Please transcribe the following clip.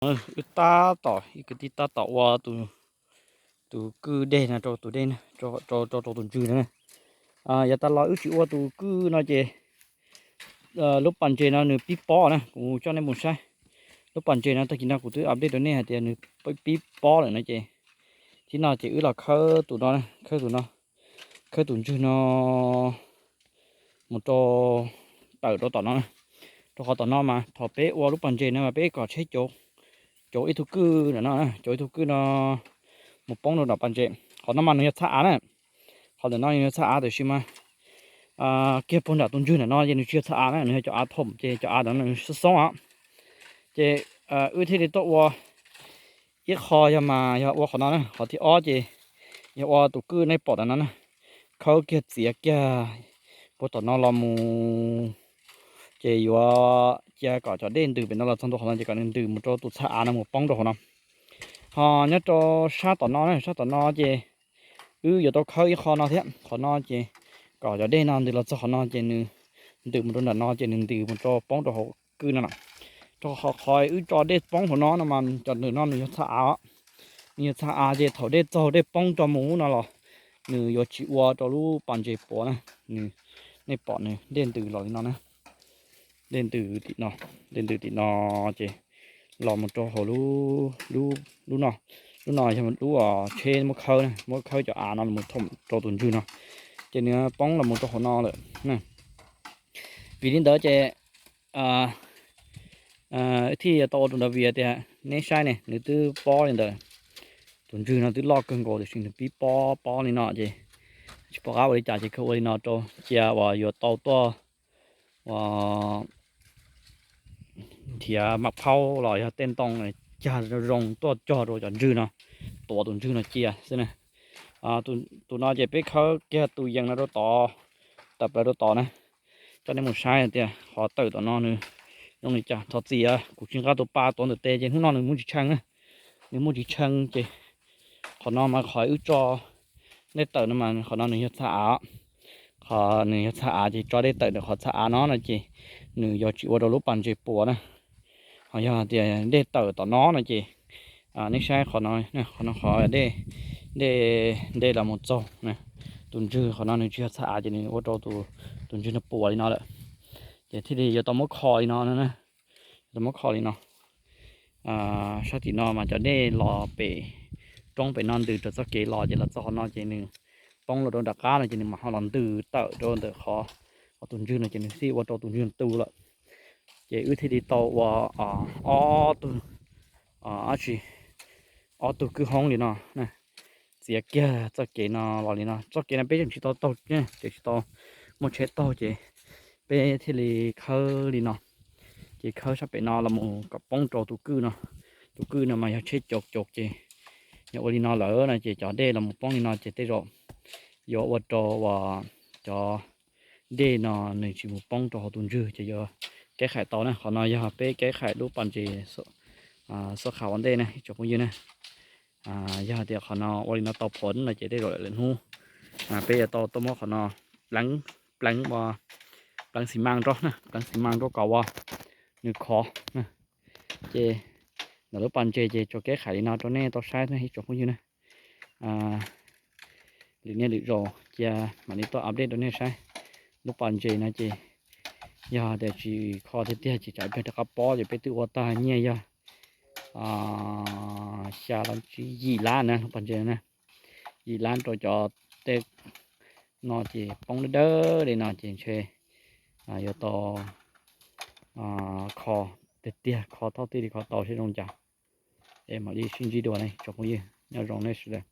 Wb tab tom, ib kwv tij tab tom ua tus kwj dej no rau tus dej, rau rau tus ntswg no. Yav tas los wb tsis ua tus kwj no ces lub pas ntses no nws pib pob na, kuv coj nej mus saib. Lub pas ntses no tag kis no kuv twb update rau nej hais tias nws pib pob lawm no ces, tib no ces wb los khawb tus no, khawb tus no, khawb tus ntswg no mus rau, tawm rau tom no na. Rau qhov tom no mas thaum peb ua lub pas ntses no mas peb kom tsheb cauv ib tug kwj ntawm no, cauv ib tug kwj no mus poob rau nram pas ntses. Qhov no mas nws yog txhab av na, qhov ntawm no nws yog txhab av tiam sis mas kiag puag nram tus ntswg ntawm no ces nws tsis yog txhab av na, nws yog cov av thoom ces cov av ntawm no nws xoob xoob os. Ces wb thiaj li tuaj ua ib qho yog mas yog ua qhov no na, qhov thib ob ces yog ua tus kwj nej pom ntawm no na, khawb kiag txiav kiag puag tom no los mus, ces yuav cia kom cov dej ntws pem no los txog ntua qhov no ces kom nws ntws mus rau tus txhab av no mus poob rau hauv no. Ho nyob rau sab tom no, sab tom no ces wb yuav tau khawb ib qho no thiab, qhov no ces kom cov dej no ntws los txog qhov no ces nws ntws mus rau nram no ces nws ntws mus rau poob rau hauv kwj no na. Rau qhov qhov wb tso dej poob hauv no no mas cov ntawm no nws yog txhab av, nws yog txhab av ces thaum dej txaug dej poob rau mus no los nws yuav tsis ua rau lub pas ntses puas na. Nws, nej pom nws dej ntws los li no na, dej ntws tim no, dej ntws tim no ces los mus rau hauv lub, lub no, lub no yog lub tsheb muab khawb, muab khawb cov av no los thoom rau tus ntswg no, ces nws poob los mus rau hauv no lawm. Vim li ntawd ces thiaj tau ua tus ntawd vim tias neb saib ne, nws twb pob li ntawd. Tus ntswg no twb loj kawg nkaus tiam sis nws pib pob pob li no ces tsis pom qab ua li cas ces kawg ua li no rau cia uas yuav tau tuaj ua nrhiav maj phaub los yog tej ntoo cag zoo tuaj cog rau cov ntswg no, tuav tus ntswg no cia xwb na. Tus no ces peb khawb kiag tus yees no rau tod, tawm plaws rau tod na. Coj nej mus saib tias qhov tawm tom no nws zoo li cas. Thov txim kuv tsis nqa tus pa tuav ntawm tes ces hnub no nws muaj tsis tshee na, nws muaj tsis tshee ces qhov no mas qhov wb tso dej tawm no mas qhov no nws yog txhab av, qhov nws yog txhab av ces tso dej tawm ntawm qhov txhab av no no ces nws yuav tsis ua rau lub pas ntses puas na. Ho yog tias dej tawm tom no no ces nej saib qhov no, qhov no qhov dej, dej, dej los mus txaug na, tus ntswg qhov no nws tsis yog txhab av ces nws ua rau tus ntswg no puas li no lawm. Ces thiaj li yuav tau muab kho li no, yuav tau muab kho li no. Sab tim no mas cov dej los pem roob pem no ntws raws txoj kev los ces los txog qhov no ces nws poob los rau nram qab no ces nws mam ho los ntws tawm rau ntawm qhov, qhov tus ntswg no ces nws thiaj ua rau tus ntswg tu lawm. Ces wb thiaj li tau ua ob tug, ob tsi, ob tug kwj hoob li no, txiav kiag txoj kev no los li no. Txoj kev no peb tseem tsis tau taug, tseem tsis tau muaj tsheb taug ces peb thiaj li khawb li no. Ces khawb sab pem no los mus kom poob rau tus kwj no. Tus kwj no mas yog tsheb caum caum ces yog ua li no lawm no ces cov dej los mus poob li no ces tej zaum yuav ua rau uas cov dej no nws tsis mus poob rau hauv tus ntswg ces yuav keb qhais tau na. Qhov no yog peb keb qhais lub pas ntses xoj qha ua ntej na ib tsoom phooj ywg na. Yog tias qhov no ua li no tau phom no ces tej zaum lawm hnub peb yuav tau tuaj muab qhov no pleev, pleev ua, pleev xi mas rau na, pleev xi mas rau kom ua nws khov. Ces ntawm lub pas ntses ces tsuas keb qhais li no rau nej tau saib ib tsoom phooj ywg na. Lwm niaj lwm zaus cia mam li tuaj update rau nej saib. Lub pas ntses no ces yog tias tsis kho tiag tiag ces tsam pliag rov qab pob ces peb twb ua tag nyiaj yog xya los yim lab na lub pas ntses no na. Yim lab rau cov tej no ces poob dawb dawb li no ces ntshe yuav tau kho tiag tiag, kho thaum twg li kho tau seb zoo cas. Es mam li sib ntsib dua ne tsoom phooj ywg, nyob zoo nej sawv daws.